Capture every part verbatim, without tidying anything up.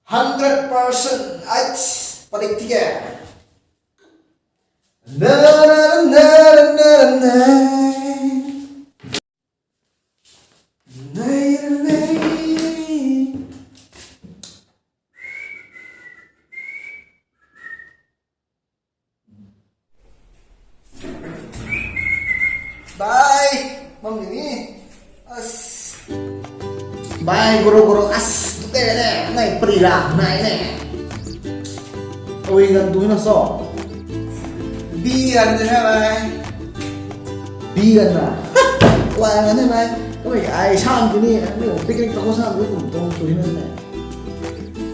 Hundred percent. Ai, padik tike. Na, na, na, na, na, na. Na, na, na. Bye. Mam ni. As. Bye, guru, guru. As, tu te ne. Nai pri ra, nai ne. Ui, gan tu na so. Bi gan ne, bye. Bi gan na. Wai gan ne, bye. Kamei ai sam tu ni. Picnic ta ko sam tu kum tong tu ni na.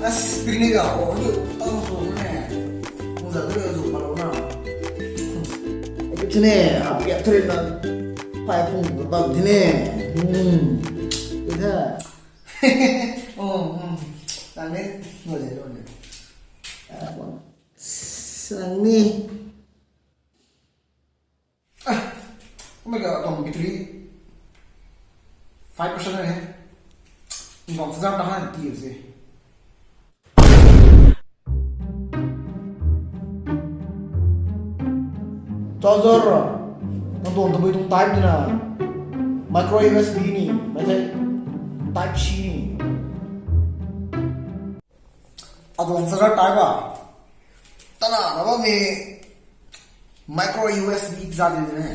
As, picnic a, oh, ni tang so ne. Kung za tu zo pa lo na. Ai, tu ne, api a thrin na. Pai pung bam tu ne. Hmm. Tu tha. Oh, hmm. Nang ni, mo le lo ne. Ah, nang ni. Ah, oh my God, tuang battery five percent hai. Nang tuang charger ta han ti se. Charger, nang tuang tabui tuang type na. Micro U S B ni, mei thei type C ni. Atuang charger type a. Tana na bammei micro U S B zat di ne.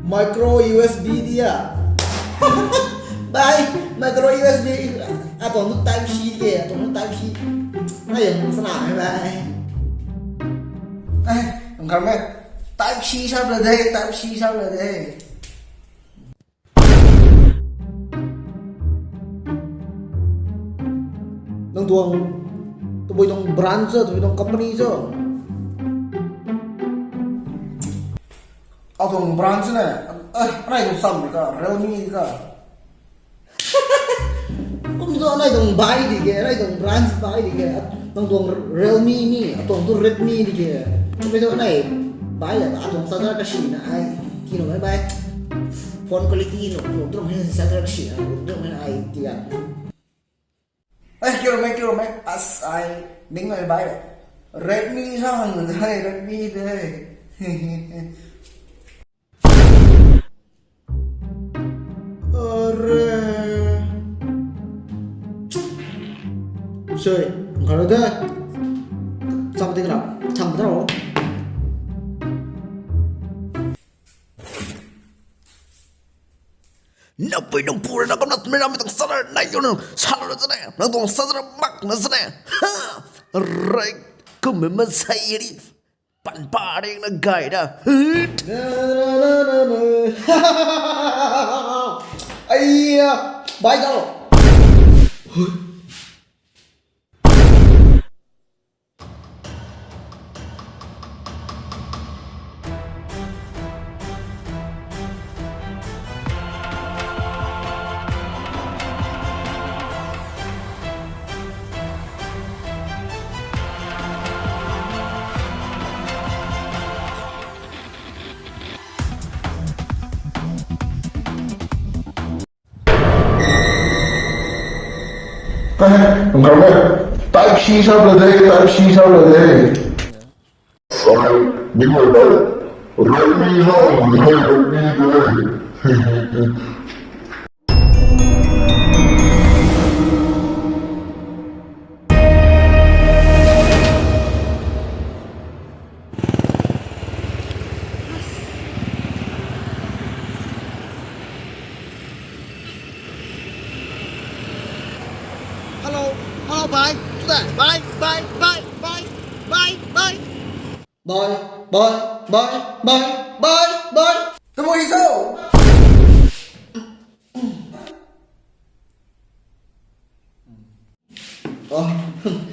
Micro U S B di a. Bye, micro U S B. Atuang tu type C ke, atuang tu type C. Nai yang sana hai bye. Eh, ang kar me. Type C sa bla de, type C sa bla de. Nang tuang, tabui tuang brand cho, tabui tuang company cho? Atuang brand cho ne. Eh, anai tuang sam di ka, Realme di ka. Kum cho anai tuang bai di ke, anai tuang brand bai di ke. Nang tuang Realme ni, atuang tu Redmi di ke. Kum cho anai bai ya, atuang charger kasi na ai. Tino mai bai. Phone quality no, no, drone hai sa sa si, no, drone hai ai tia. Eh, kiro mai, kiro mai, as ai, ning mai bai. Redmi sa hang na hai, Redmi de. Are. Soi, kharo de. Cham ting ra, cham ting ra. Napui nang pura na kam na mei na mei tang salar nai yo nang salar zane, nang tuang salar mak na zane. Ha! Rai kum mei ma sai ri. Pan pa ring na gai da. Hit. Aiya, bai dao. Type C sa bla de, type C sa bla de. Sai, ni mai dao. Redmi sa, ni mai Redmi de. Hello, hello, bye. Bye, bye, bye, bye, bye, bye, bye. Bye, bye, bye, bye, bye, bye. Tabui cho? Oh.